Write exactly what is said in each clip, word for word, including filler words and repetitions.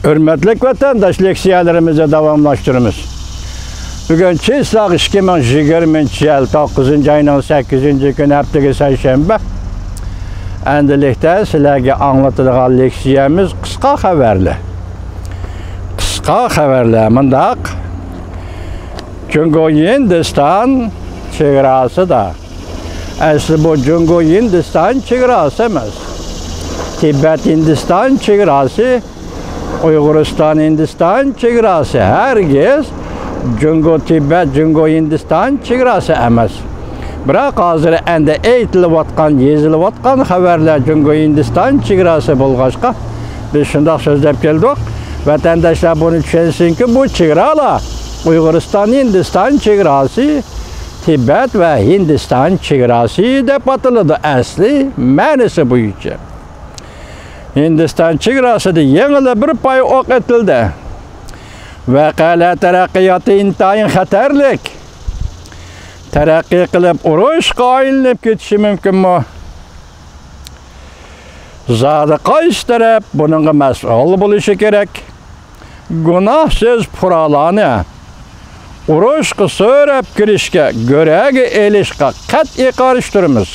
ھۆرمەتلىك ۋەتەنداش، لېكسىيەلىرىمىزنى داۋاملاشتۇرىمىز. بۈگۈن چىسلاق ئىككى مىڭ يىگىرمىنچى يىل توققۇزىنچى ئاينىڭ سەككىزىنچى كۈنى، ھەپتىگە سەيشەنبە. ئەمدىلىكتە سىلەرگە ئاڭلىتىدىغان لېكسىيەمىز قىسقا خەۋەرلەر. قىسقا خەۋەرلەر مۇنداق. جۇڭگو ھىندىستان چېگراسىدا. ئەسلى بۇ جۇڭگو ھىندىستان چېگراسى ئەمەس. تىبەت ھىندىستان چېگراسى، ئۇيغۇرىستان ھىندىستان چېگراسى. ھەرگىز جۇڭگو تىبەت، جۇڭگو ھىندىستان چېگراسى ئەمەس. بىراق ھازىر ئەندى ئېيتىلىۋاتقان، يېزىلىۋاتقان خەۋەرلەر جۇڭگو ھىندىستان چېگراسى بولغاچقا، بىز شۇنداق سۆزلەپ كەلدۇق. ۋەتەنداشلار بۇنى چۈشەنسۇنكى، بۇ چېگرالار ئۇيغۇرىستان ھىندىستان چېگراسى، تىبەت ۋە ھىندىستان چېگراسى دەپ ئاتىلىدۇ ئەسلى مەنىسى بويىچە. ھىندىستان چېگراسىدا يېڭىلا بىر پاي ئوق ئېتىلدى. ۋەقەلەر تەرەققىياتى ئىنتايىن خەتەرلىك. تەرەققىي قىلىپ ئۇرۇشقا ئايلىنىپ كېتىشى مۇمكىنمۇ؟ زادى قايسى تەرەپ بۇنىڭغا مەسئۇل بولۇشى كېرەك؟ گۇناھسىز پۇقرالارنى ئۇرۇشقا سۆرەپ كىرىشكە، گۆرەگە ئېلىشقا قەتئىي قارشى تۇرىمىز.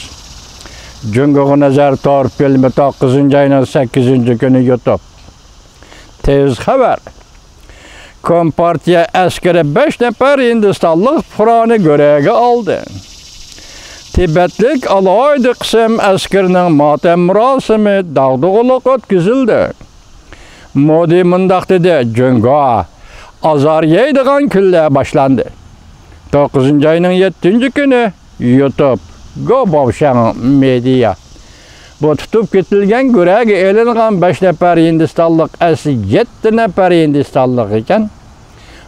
جۇڭگوغا نەزەر تور فىلىمى، توققۇزىنچى ئاينىڭ سەككىزىنچى كۈنى يۇتۇپ. تېز خەۋەر. كومپارتىيە ئەسكىرى بەش نەپەر ھىندىستانلىق پۇقرانى گۆرەگە ئالدى. تىبەتلىك ئالاھىدە قىسىم ئەسكىرىنىڭ ماتەم مۇراسىمى داغدۇغىلىق ئۆتكۈزۈلدى. مودى مۇنداق دېدى، جۇڭگو ئازار يەيدىغان كۈنلەر باشلاندى. توققۇزىنچى ئاينىڭ يەتتىنچى كۈنى يۇتۇپ، گو باۋشاڭ مېدىيا. بۇ تۇتۇپ كېتىلگەن گۆرەگە ئېلىنغان بەش نەپەر ھىندىستانلىق ئەسلى يەتتە نەپەر ھىندىستانلىق ئىكەن.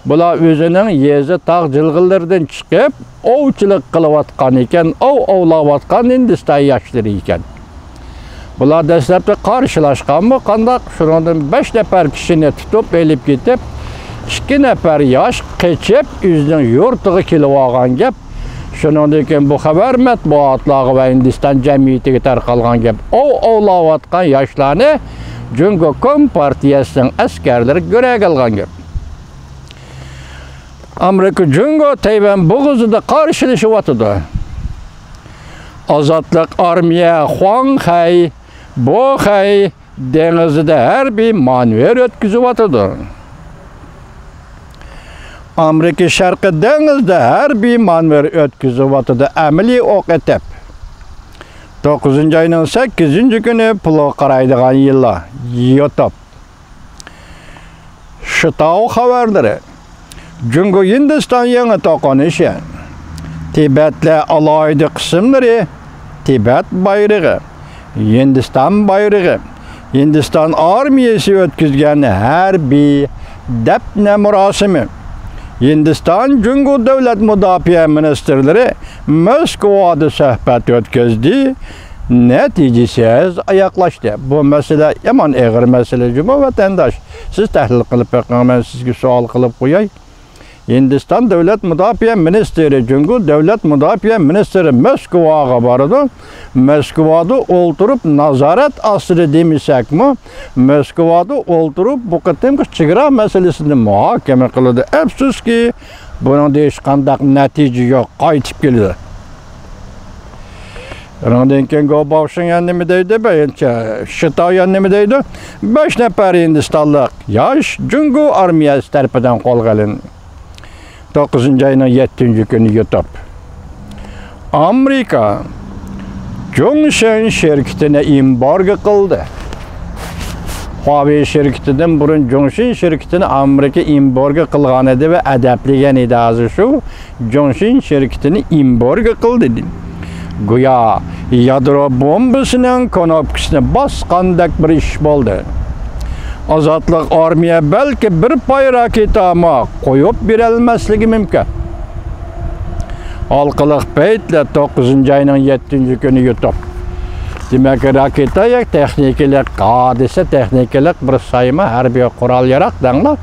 بۇلار ئۆزىنىڭ يېزا تاغ جىلغىلىرىدىن چىقىپ، ئوۋچىلىق قىلىۋاتقان ئىكەن، ئوۋ ئوۋلاۋاتقان ھىندىستان ياشلىرى ئىكەن. بۇلار دەسلەپتە قارشىلاشقانمۇ قانداق؟ شۇنىڭدىن بەش نەپەر كىشىنى تۇتۇپ ئېلىپ كېتىپ، ئىككى نەپەر ياش قېچىپ ئۆزىنىڭ يۇرتىغا كېلىۋالغان گەپ. شۇنىڭدىن كېيىن بۇ خەۋەر مەتبۇئاتلارغا ۋە ھىندىستان جەمئىيىتىگە تارقالغان گەپ. ئوۋ ئوۋلاۋاتقان ياشلارنى جۇڭگو كومپارتىيەسىنىڭ ئەسكەرلىرى گۆرەگە ئالغان گەپ. ئامېرىكا جۇڭگو تەيۋەن بوغۇزىدا قارشىلىشىۋاتىدۇ. ئازادلىق ئارمىيە خۇاڭخەي، بوخەي دېڭىزىدا ھەربىي مانېۋىر ئۆتكۈزۈۋاتىدۇ. ئامېرىكا شەرقىي دېڭىزدا ھەربىي مانېۋىر ئۆتكۈزۈۋاتىدۇ، ئەمەلىي ئوق ئېتىپ. توققۇزىنچى ئاينىڭ سەككىزىنچى كۈنى پۇلغا قارايدىغان يىللار، يۇتۇپ. شىتاۋ خەۋەرلىرى. جۇڭگو ھىندىستان يېڭى توقۇنۇشى. تىبەتلەر ئالاھىدە قىسىملىرى، تىبەت بايرىقى، ھىندىستان بايرىقى، ھىندىستان ئارمىيەسى ئۆتكۈزگەن ھەربىي دەپنە مۇراسىمى. ھىندىستان جۇڭگو دۆلەت مۇداپىئە مىنىستىرلىرى موسكۋادا سۆھبەت ئۆتكۈزدى. نەتىجىسىز ئاياغلاشتى. بۇ مەسىلە يامان ئېغىر مەسىلە جۇمۇ ۋەتەنداش. سىز تەھلىل قىلىپ بېقىڭ، مەن سىزگە سوئال قىلىپ قوياي. ھىندىستان دۆلەت مۇداپىئە مىنىستىرى، جۇڭگو دۆلەت مۇداپىئە مىنىستىرى موسكۋاغا بارىدۇ. موسكۋادا ئولتۇرۇپ نازارەت ئاستىدا دېمىسەكمۇ، موسكۋادا ئولتۇرۇپ بۇ قېتىمقى چېگرا مەسىلىسىنى مۇھاكىمە قىلىدۇ. ئەپسۇسكى، بۇنىڭدا ھېچقانداق نەتىجە يوق، قايتىپ كېلىدۇ. ئۇنىڭدىن كېيىن گو باۋشىڭ يەنە نېمە دەيدۇ؟ بەيەنچە شىتاۋ يەنە نېمە دەيدۇ؟ بەش نەپەر ھىندىستانلىق ياش جۇڭگو ئارمىيەسى تەرىپىدىن قولغا ئېلىندى. توققۇزىنچى ئاينىڭ يەتتىنچى كۈنى يۇتۇپ. ئامېرىكا جۇڭشىن شىركىتىنى ئېمبارگو قىلدى. خۇاۋېي شىركىتىدىن بۇرۇن جۇڭشىن شىركىتىنى ئامېرىكا ئېمبارگو قىلغان ئىدى ۋە ئەدەپلىگەن ئىدى. ھازىر شۇ جۇڭشىن شىركىتىنى ئېمبارگو قىلدى. گويا يادرو بومبىسىنىڭ كونوپكىسىنى باسقاندەك بىر ئىش بولدى. ئازادلىق ئارمىيە بەلكى بىر پاي راكېتامۇ قويۇپ بېرەلمەسلىكى مۇمكىن. ھالقىلىق پەيتلەر توققۇزىنچى ئاينىڭ يەتتىنچى كۈنى يۇتۇپ. دېمەك، راكېتا ياكى تېخنىكىلىق ھادىسە، تېخنىكىلىق بىر سايما، ھەربىي قورال ياراق دەڭلار.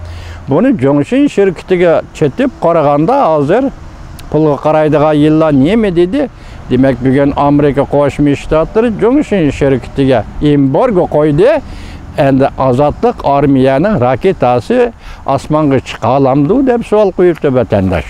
بۇنى جۇڭشىن شىركىتىگە چېتىپ قارىغاندا ھازىر پۇلغا قارايدىغان يىللار نېمە دېدى؟ دېمەك، بۈگۈن ئامېرىكا قوشما شتاتلىرى جۇڭشىن شىركىتىگە ئېمبارگو قويدى. ئەمدى ئازادلىق ئارمىيەنىڭ راكېتاسى ئاسمانغا چىقالامدۇ دەپ سوئال قويۇپتۇ ۋەتەنداش.